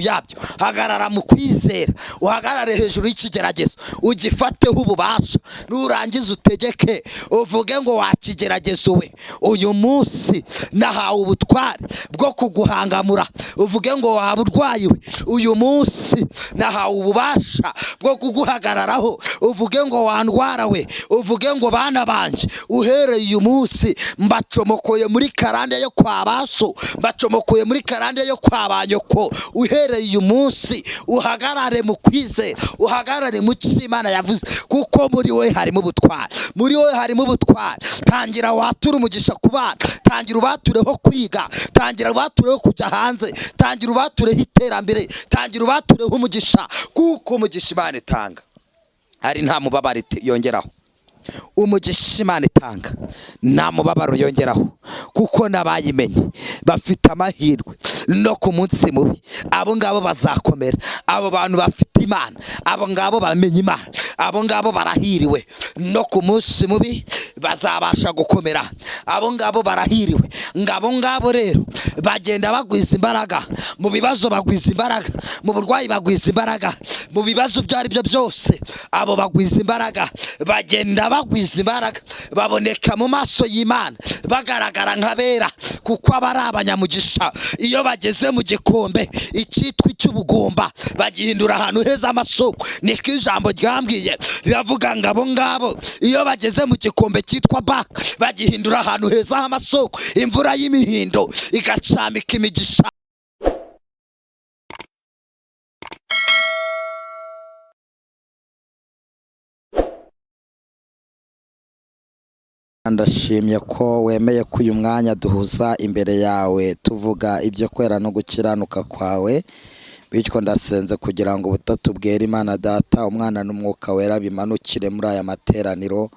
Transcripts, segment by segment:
Yabyo, hagarara mu kwizera, uhagarare hejuru y'ikigeragezo, ugifateho ububasha. Nurangiza utegeke, uvuge ngo: "Wakigeragezo we, uyu munsi nahawe ubutware bwo kuguhangamura." Uvuge ngo: "Waba urwaye we, uyu munsi nahawe ububasha bwo kuguhagararaho." Uvuge ngo: "Wandwara we." Uvuge ngo: "Bana banje, uhereye uyu munsi mbacomokoye muri karande yo kwa baso, mbacomokoye muri karande yo kwa ba nyoko." Uhereye uyu munsi uhagarare mu kwizera, uhagarare mu cyo Imana yavuze, kuko muri wowe harimo ubutware, muri wowe harimo ubutware. Tangira wature umugisha ku bana, tangira ubatureho kwiga, tangira ubatureho kujya hanze, tangira ubatureho iterambere, tangira ubatureho umugisha, kuko umugisha Imana itanga hari nta mubabaro yongeraho. Umugisha Imana itanga nta mubabaro yongeraho, kuko n'abayimenye bafite amahirwe no ku munsi mubi. Abo ngabo bazakomera. Abo bantu bafite Imana, abo ngabo bamenya Imana, abo ngabo barahiriwe. No ku munsi mubi bazabasha gukomera. Abo ngabo barahiriwe. Ngo abo ngabo rero bagenda bagwiza imbaraga mu bibazo, bagwiza imbaraga mu burwayi, bagwiza imbaraga mu bibazo ibyo ari byo byose. Abo bagwiza imbaraga, bagenda bagwiza imbaraga, baboneka mu maso y'Imana bagaragara nk'abera, kuko aba ari abanyamugisha. Iyo bageze mu gikombe icyitwa icy'ubugumba, bagihindura ahantu heza amasoko. Niko ijambo ryambwiye, riravuga ngo abo ngabo iyo bageze mu gikombe cyitwa Baka, bagihindura ahantu heza h'amasoko, imvura y'imihindo igacamika imigisha. Ndashimye ko wemeye ko uyu mwanya duhuza imbere yawe, tuvuga ibyo kwera no gukiranuka kwawe. Bityo ndasenze kugira ngo ubutatu bwera, Imana Data, Umwana n'Umwuka Wera, bimanukire muri aya materaniro,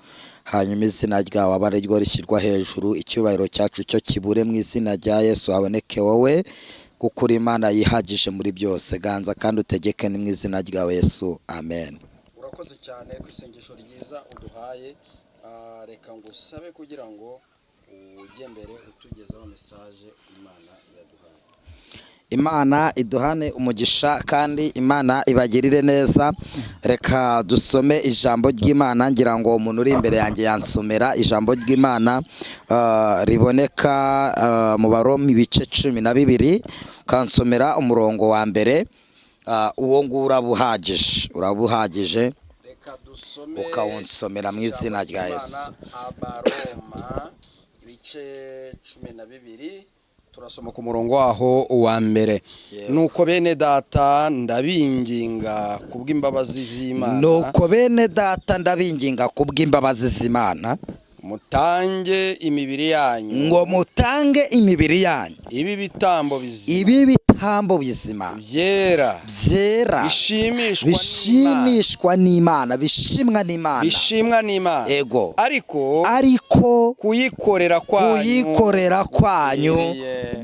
hanyuma izina ryawe abe ari ryo rishyirwa hejuru, icyubahiro cyacu cyo kibure. Mu izina rya Yesu haboneke wowe, kuko uri Imana yihagije muri byose. Ganza kandi utegeke, ni mu izina ryawe Yesu, amen. Urakoze cyane ku isengesho ryiza uduhaye. Reka ngusabe kugira ngo ujye mbere utugezeho message Imana yaduhaye. Imana iduhane umugisha kandi Imana ibagirire neza. Reka dusome ijambo ry'Imana. Ngira ngo umuntu uri imbere yanjye yansomera ijambo ry'Imana riboneka mu Baroma ibice 12, ukansomera umurongo wa mbere. Uwo nguwo uraba uhagije, uraba uhagije. Reka dusome. Ukawunsomera mu izina rya Ijambo Yesu. ry'Imana, Abaroma ibice 12, turasoma ku murongo waho uwa mbere. "Nuko bene data, ndabinginga kubw'imbabazi z'Imana, "Nuko bene data, ndabinginga kubw'imbabazi z'Imana, mutange imibiri yanyu ngo mutange imibiri yanyu ibi bitambo bizima, ibi bitambo bizima, byera, byera, bishimishwa n'Imana, bishimishwa n'Imana, bishimwa n'Imana, bishimwa n'Imana, ariko ariko kuyikorera kwanyu kuyikorera kwanyu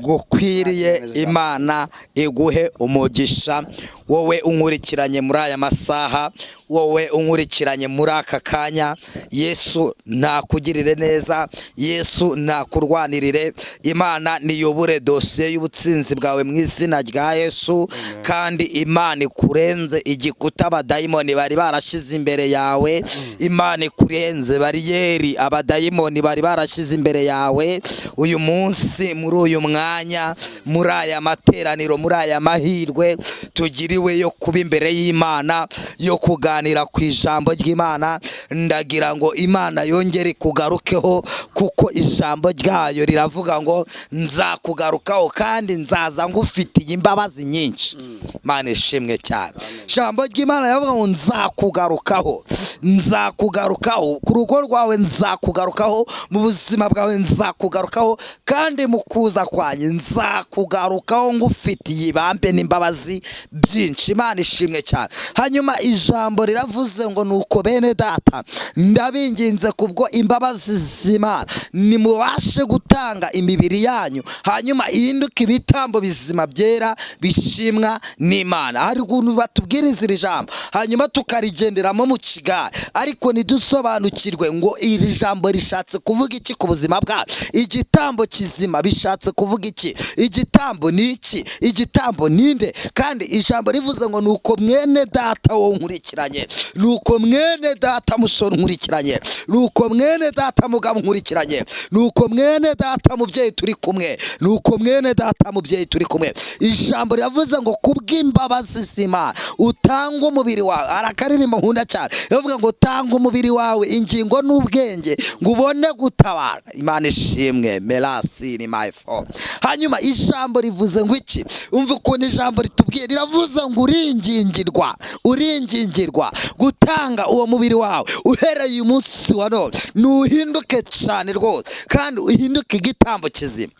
gukwiriye." gukwiriye. Imana iguhe umugisha, wowe unkurikiranye muri aya masaha, wowe unkurikiranye muri aka kanya. Yesu nakugirire neza, Yesu nakurwanirire. Imana niyobore dosiye y'ubutsinzi bwawe mu izina rya Yesu, kandi Imana ikurenze igikuta abadayimoni bari barashyize imbere yawe. Imana ikurenze bariyeri abadayimoni bari barashyize imbere yawe. Uyu munsi, muri uyu mwanya, muri aya materaniro, muri aya mahirwe tugiriwe yo kuba imbere y'Imana, yo kuganira ku ijambo ry'Imana, ndagira ngo Imana yongere ikugarukeho, kuko ijambo ryayo riravuga ngo: "Nzakugarukaho kandi nzaza ngufitiye imbabazi nyinshi." Imana ishimwe cyane. Ijambo ry'Imana riravuga ngo: "Nzakugarukaho, nzakugarukaho ku rugo rwawe, nzakugarukaho mu buzima bwawe, nzakugarukaho, kandi mu kuza kwanjye nzakugarukaho ngufitiye ibambe n'imbabazi byinshi." Imana ishimwe cyane. Hanyuma ijambo riravuze ngo: "Nuko bene data, ndabinginze kubwo imbabazi z'Imana, nimubashe gutanga imibiri yanyu, hanyuma ihinduke ibitambo bizima, byera, bishimwa n'Imana." Hari ukuntu batubwiriza iri jambo, hanyuma tukarigenderamo mu kigare, ariko ntidusobanukirwe ngo iri jambo rishatse kuvuga iki ku buzima bwacu. Igitambo kizima bishatse kuvuga iki? Igitambo ni iki? Igitambo ninde? Kandi ijambo rivuze ngo nuko mwene data wowe nkurikiranye, nuko mwene data musore nkurikiranye, nuko mwene data mugabo nkurikiranye, nuko mwene data mubyeyi turi kumwe, nuko mwene data mubyeyi turi kumwe. Ijambo riravuze ngo kubw'imbabazi z'Imana utanga umubiri wawe. Hari akaririmbo nkunda cyane rivuga ngo tanga umubiri wawe, ingingo n'ubwenge, ngo ubone gutabara. Imana ishimwe. Merasi ni my phone. Hanyuma ijambo rivuze ngo iki? Umva ukuntu ijambo ritubwiye, riravuze ngo uringingirwa, uringingirwa gutanga uwo mubiri wawe uhereye uyu munsi wa none, nuhinduke cyane rwose, kandi uhinduke igitambo kizima.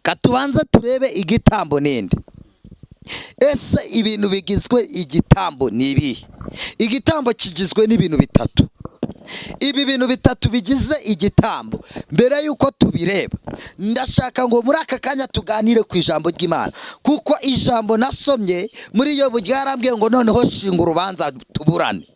Katubanze turebe igitambo ninde. Ese ibintu bigizwe igitambo ni ibihe? Igitambo kigizwe n'ibintu bitatu. Ibi bintu bitatu bigize igitambo, mbere y'uko tubireba, ndashaka ngo muri aka kanya tuganire ku ijambo ry'Imana, kuko ijambo nasomye muri Yobu ryarambwiye ngo noneho shinga urubanza tuburane.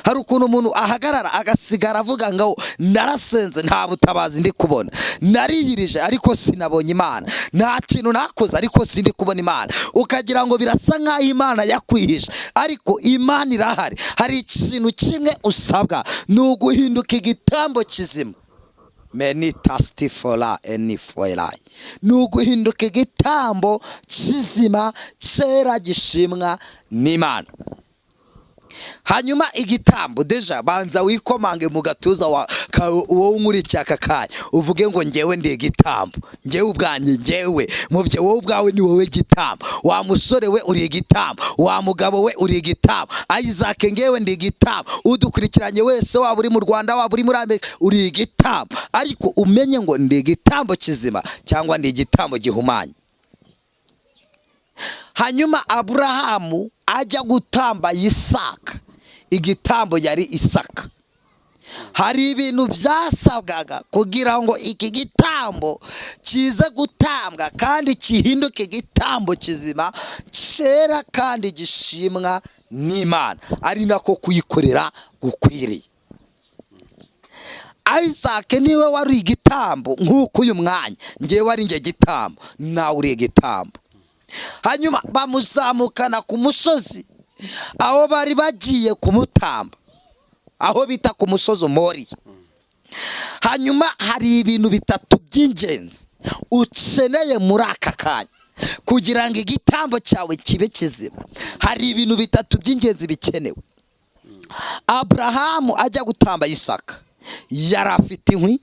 Hari ukuntu umuntu ahagarara agasigara avuga ngo narasenze nta butabazi ndi kubona, nariyirije ariko sinabonye Imana, nta kintu nakoze ariko sindi kubona Imana, ukagira ngo birasa nk'aho Imana yakwihishe, ariko Imana irahari. Hari ikintu kimwe usabwa, ni uguhinduka igitambo kizima. Meni tastifora eniforayi, ni uguhinduka igitambo kizima cyera gishimwa n'Imana. Hanyuma igitambo déjà, banza wikomange mu gatuza wowe unkurikiye aka kanya, uvuge ngo ngewe ndi igitambo, ngewe ubwanjye, ngewe mubye, wowe ubwawe ni wowe gitambo. Wa musore we uri igitambo, wa mugabo we uri igitambo, Isaac ngewe ndi igitambo, udukurikiranye wese, waba uri mu Rwanda, waba uri muri Amerika, uri igitambo. Ariko umenye ngo ndi igitambo kizima cyangwa ndi igitambo gihumanye. Hanyuma Aburahamu ajya gutamba Isaka, igitambo yari Isaka. Hari ibintu byasabwaga kugira ngo iki gitambo kize gutambwa kandi gihinduke igitambo kizima cyera kandi gishimwa n'Imana, ari nako kuyikorera gukwiriye. Isaac niwe wari igitambo, nk'uko uyu mwanya ngewe ari njye gitambo, nawe uri igitambo. Hanyuma bamuzamukana ku musozi aho bari bagiye kumutamba, aho bita ku musozi Moriya. Hanyuma hari ibintu bitatu by'ingenzi ukeneye muri aka kanya kugira ngo igitambo cyawe kibe kizima. Hari ibintu bitatu by'ingenzi bikenewe. Aburahamu ajya gutamba Isaka yari afite inkwi,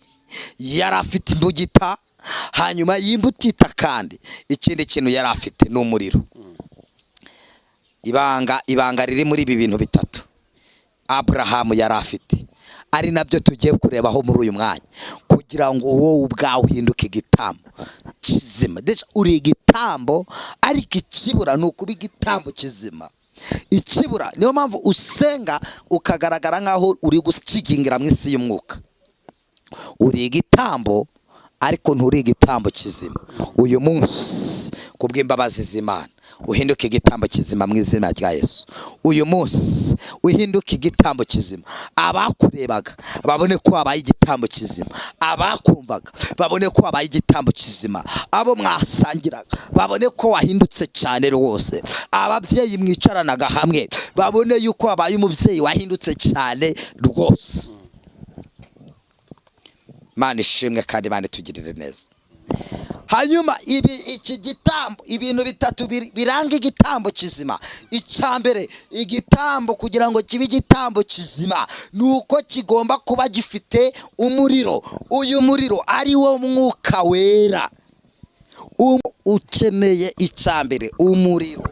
yari afite imbugita, hanyuma y'imbutita, kandi ikindi kintu yari afite ni umuriro. Ibanga riri muri ibi bintu bitatu Aburahamu yari afite, ari nabyo tugiye kurebaho muri uyu mwanya, kugira ngo wowe ubwawe uhinduke igitambo kizima. Déjà uri igitambo, ariko ikibura ni ukuba igitambo kizima. Ikibura, niyo mpamvu usenga ukagaragara nk'aho uri gukigingira mu isi y'umwuka. Uri igitambo ariko nturi igitambo kizima. Uyu munsi kubw'imbabazi z'Imana uhinduke igitambo kizima mu izina rya Yesu. Uyu munsi uhinduke igitambo kizima, abakurebaga babone ko wabaye igitambo kizima, abakumvaga babone ko wabaye igitambo kizima, abo mwasangiraga babone ko wahindutse cyane rwose, ababyeyi mwicaranaga hamwe babone yuko wabaye umubyeyi wahindutse cyane rwose. Imana ishimwe kandi Imana itugirire neza. Hanyuma ibi iki gitambo, ibintu bitatu biranga igitambo kizima. Icya mbere, igitambo kugira ngo kibe igitambo kizima ni uko kigomba kuba gifite umuriro. Uyu muriro ari wo Mwuka Wera. Ukeneye icya mbere umuriro,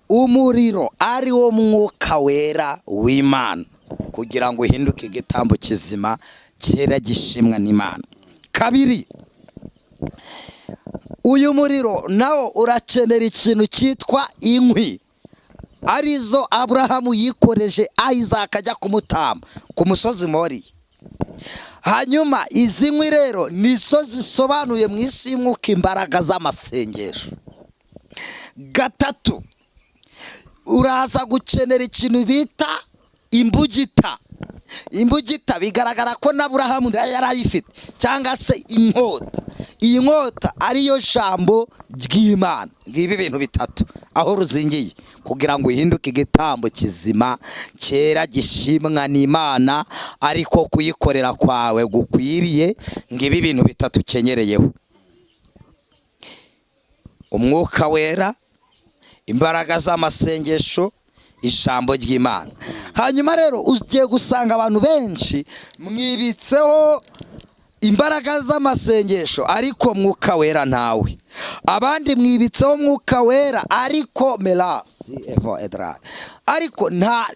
umuriro ari wo Mwuka Wera w'Imana, kugira ngo uhinduke igitambo kizima cyera gishimwa n'Imana. Kabiri, uyu muriro nawo urakenera ikintu cyitwa inkwi, arizo Aburahamu yikoreje Isaac ajya kumutamba ku musozi Moriya. Hanyuma izi nkwi rero nizo zisobanuye mu isi y'umwuka imbaraga z'amasengesho. Gatatu, uraza gukenera ikintu bita imbugita. Imbugita bigaragara ko na Aburahamu nayo yari ayifite, cyangwa se inkota. Iyi nkota ariyo jambo ry'Imana. Ngibi ibintu bitatu aho ruzingiye kugira ngo uhinduke igitambo kizima cyera gishimwa n'Imana, ariko kuyikorera kwawe gukwiriye. Ngibi ibintu bitatu ukenyereyeho: Umwuka Wera, imbaraga z'amasengesho, ijambo ry'Imana. Hanyuma rero ugiye gusanga abantu benshi mwibitseho imbaraga z'amasengesho ariko Mwuka Wera ntawe. Abandi mwibitseho Mwuka Wera ariko merasi evo edra, ariko nta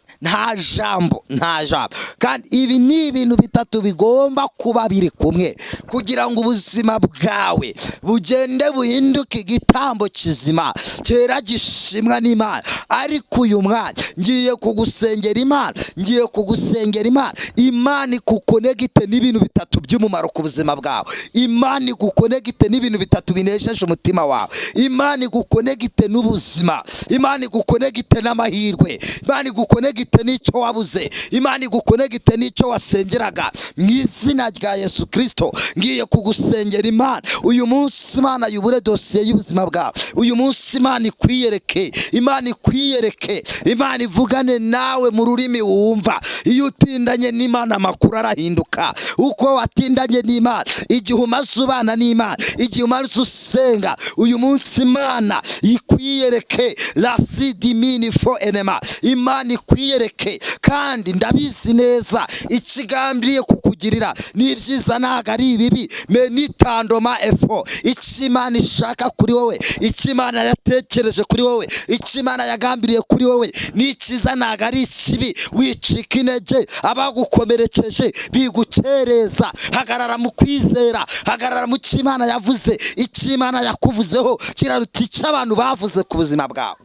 jambo, nta jambo. Kandi ibi ni ibintu bitatu bigomba kuba biri kumwe kugira ngo ubuzima bwawe bugende buhinduke igitambo kizima cyera gishimwa n'Imana. Ariko uyu mwanya ngiye kugusengera Imana, ngiye kugusengera Imana, Imana ikuconnecte n'ibintu bitatu by'umumaro ku buzima bwawe. Imana iguconnecte n'ibintu bitatu binesheje umutima wawe. Imana iguconnecte n'ubuzima, Imana iguconnecte n'amahirwe, Imana iguconnecte n'icyo wabuze, Imana iguconnecte n'icyo wasengeraga. Mu izina rya Yesu Kirisito, ngiye kugusengera Imana. Uyu munsi Imana yubure dosiye y'ubuzima bwawe. Uyu munsi Imana ikwiyereke, Imana ikwiyereke, Imana ivugane nawe mu rurimi wumva. Iyo utindanye n'Imana amakuru arahinduka. Uko watindanye n'Imana, igihe umaze ubana n'Imana, igihe umaze usenga, uyu munsi Imana ikwiyereke. Rasidimini fo enema, Imana ikwiyereke. Kandi ndabizi neza, ikigambiriye kukugirira ni ibyiza, ntabwo ari ibibi. Menitandoma efo, icyo Imana ishaka kuri wowe, icyo Imana yatekereje kuri wowe, icyo Imana yagambiriye kuri wowe ni icyiza, ntabwo ari ikibi. Wicika intege abagukomerekeje bigukereza. Hagarara mu kwizera, hagarara mu cyo Imana yavuze. Icyo Imana yakuvuzeho kiraruta icyo abantu bavuze ku buzima bwawe.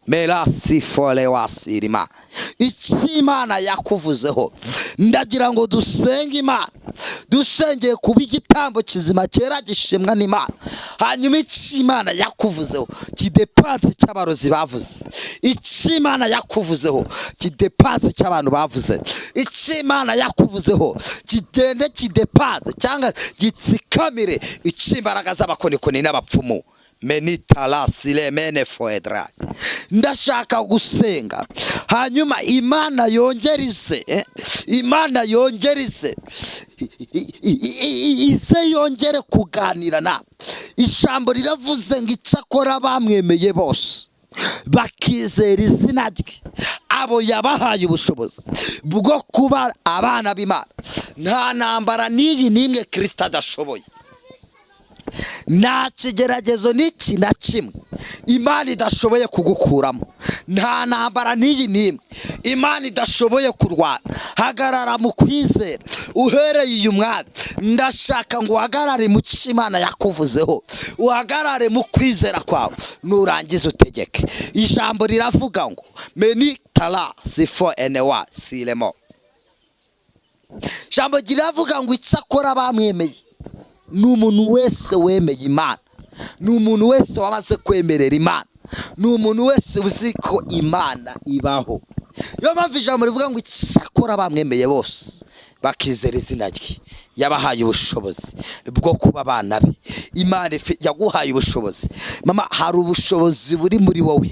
Merasi fore wasirima, icyo Imana yakuvuzeho. Ndagira ngo dusenge Imana, dusengeye kuba igitambo kizima cyera gishimwa n'Imana. Hanyuma icyo Imana yakuvuzeho kidépasse cy'abarozi bavuze, icyo Imana yakuvuzeho kidépasse cy'abantu bavuze, icyo Imana yakuvuzeho kigende kidépasse cyangwa gitsikamire icyo imbaraga z'abakonikoni n'abapfumu menitara foedra. Ndashaka gusenga, hanyuma Imana yongerize, Imana yongerize, ize yongere kuganira nawe. Ijambo riravuze ngo icyakora bamwemeye bose bakizera izina rye, abo yabahaye ubushobozi bwo kuba abana b'Imana. Nta ntambara n'iyi n'imwe Kirisita adashoboye, nta kigeragezo n'iki na kimwe Imana idashoboye kugukuramo, nta ntambara n'iyi n'imwe Imana idashoboye kurwana. Hagarara mu kwizera. Uhereye uyu mwanya ndashaka ngo uhagarare mu cyo Imana yakuvuzeho, uhagarare mu kwizera kwawe, nurangiza utegeke. Ijambo riravuga ngo meni tara sifo enewa siremo. Ijambo riravuga ngo icyakora bamwemeye, ni umuntu wese wemeye Imana, ni umuntu wese wamaze kwemerera Imana, ni umuntu wese uzi ko Imana ibaho. Niyo mpamvu ijambo rivuga ngo icyakora bamwemeye bose bakizera izina rye, yabahaye ubushobozi bwo kuba abana be. Imana yaguhaye ubushobozi. Mama, hari ubushobozi buri muri wowe.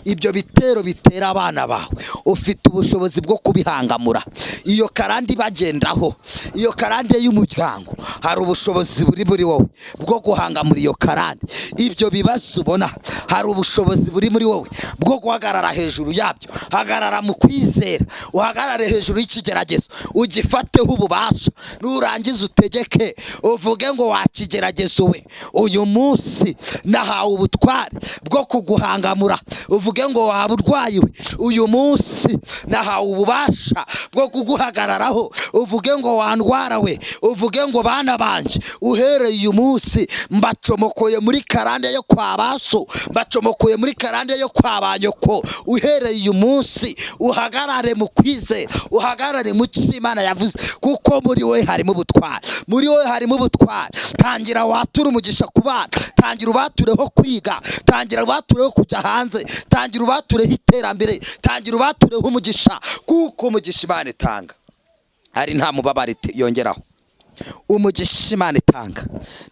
Ibyo bitero bitera abana bawe, ufite ubushobozi bwo kubihangamura. Iyo karande ibagendaho, iyo karande y'umuryango, hari ubushobozi buri muri wowe bwo guhangamura iyo karande. Ibyo bibazo ubona, hari ubushobozi buri muri wowe bwo guhagarara hejuru yabyo. Hagarara mu kwizera, uhagarare hejuru y'ikigeragezo, ugifateho ububasha, nurangiza utegeke, uvuge ngo wakigeragezo we, uyu munsi nahawe ubutware bwo kuguhangamura. Uvuge ngo waba urwaye we, uyu munsi nahawe ububasha bwo kuguhagararaho. Uvuge ngo wandwara we, uvuge ngo bana banje, uhereye uyu munsi mbacomokoye muri karande yo kwa baso, mbacomokoye muri karande yo kwa ba nyoko. Uhereye uyu munsi uhagarare mu kwizera, uhagarare mu cyo Imana yavuze, kuko muri we harimo ubutware, muri wowe harimo ubutware. Tangira wature umugisha ku bana, tangira ubatureho kwiga, tangira ubatureho kujya hanze, tangira ubatureho iterambere, tangira ubatureho umugisha, kuko umugisha Imana itanga ari nta mubabaro yongeraho. Umugisha Imana itanga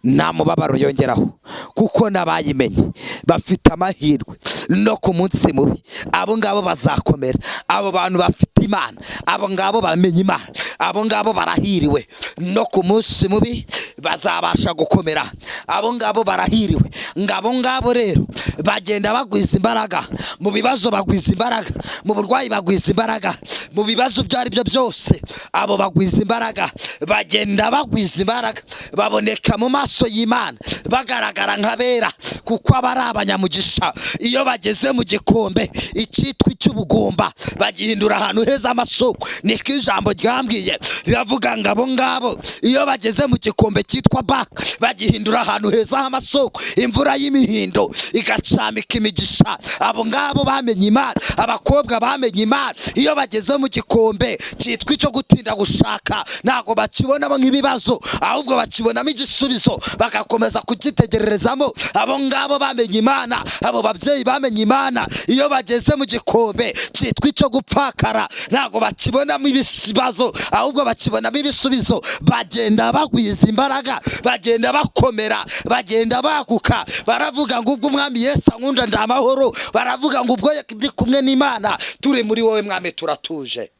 nta mubabaro yongeraho, kuko n'abayimenye bafite amahirwe no ku munsi mubi. Abo ngabo bazakomera. Abo bantu bafite Imana, abo ngabo bamenye Imana, abo ngabo barahiriwe, no ku munsi mubi bazabasha gukomera. Abo ngabo barahiriwe. Ngabo ngabo rero bagenda bagwiza imbaraga mu bibazo, bagwiza imbaraga mu burwayi, bagwiza imbaraga mu bibazo ibyo ari byo byose. Abo bagwiza imbaraga, bagenda bagwiza imbaraga, baboneka mu maso y'Imana bagaragara nk'abera, kuko aba ari abanyamugisha. Iyo bageze mu gikombe icyitwa icy'ubugumba, bagihindura ahantu heza amasoko. Niko ijambo ryambwiye, riravuga ngo abo ngabo iyo bageze mu gikombe cyitwa baka, bagihindura ahantu heza h'amasoko, imvura y'imihindo igacamika imigisha. Abo ngabo bamenye Imana, abakobwa bamenye Imana, iyo bageze mu gikombe cyitwa icyo gutinda gushaka, ntabwo bakibonamo nk'ibibazo, ahubwo bakibonamo igisubizo, bagakomeza kugitegererezamo. Abo ngabo bamenye Imana, abo babyeyi bamenye Imana, iyo bageze mu gikombe cyitwa icyo gupfakara, ntabwo bakibonamo ibibazo, ahubwo bakibonamo ibisubizo. Bagenda bagwiza imbaraga, bagenda bakomera, bagenda baguka. Baravuga ngo ubwo Umwami Yesu ankunda, ndi amahoro. Baravuga ngo ubwo ndi kumwe n'Imana, turi muri wowe Mwami, turatuje.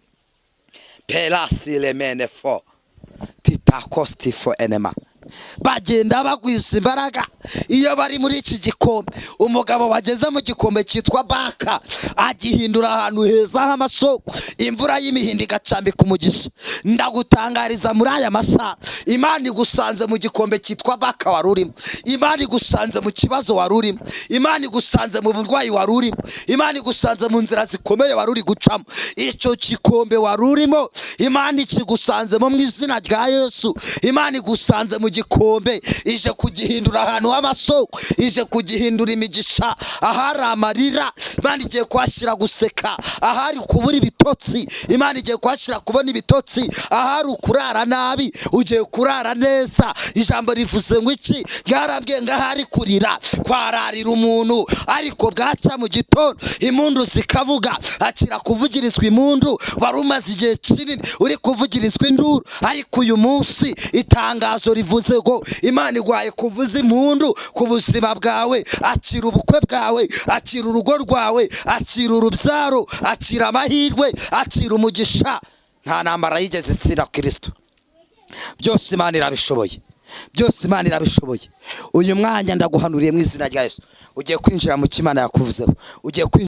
Perasi remene fo titakosti fo enema. Bagenda bagwiza imbaraga iyo bari muri iki gikombe. Umugabo wageze mu gikombe cyitwa baka agihindura ahantu heza h'amasoko, imvura y'imihindo igacambika umugisha. Ndagutangariza muri aya masaha, Imana igusanze mu gikombe cyitwa baka wari urimo, Imana igusanze mu kibazo wari urimo, Imana igusanze mu burwayi wari urimo, Imana igusanze mu nzira zikomeye wari uri gucamo. Icyo gikombe wari urimo, Imana ikigusanzemo mu izina rya Yesu. Imana igusanze mu gikombe, ije kugihindura ahantu h'amasoko, ije kugihindura imigisha. Ahari amarira, Imana igiye kuhashyira guseka. Ahari kubura ibitotsi, Imana igiye kuhashyira kubona ibitotsi. Ahari ukurara nabi, ugiye kurara neza. Ijambo rivuze ngo iki? Ryarambwiye ngo ahari kurira kwararira umuntu, ariko bwacya mu gitondo impundu zikavuga. Akira kuvugirizwa impundu. Wari umaze igihe kinini uri kuvugirizwa induru, ariko uyu munsi itangazo rivuze ngo Imana iguhaye kuvuza impundu ku buzima bwawe. Akira ubukwe bwawe, akira urugo rwawe, akira urubyaro, akira amahirwe, akira umugisha. Nta ntambara yigeze itsinda Kirisito. Byose Imana irabishoboye, byose Imana irabishoboye. Uyu mwanya ndaguhanuriye mu izina rya Yesu, ugiye kwinjira mu cyo Imana yakuvuzeho, ugiye kwinjira.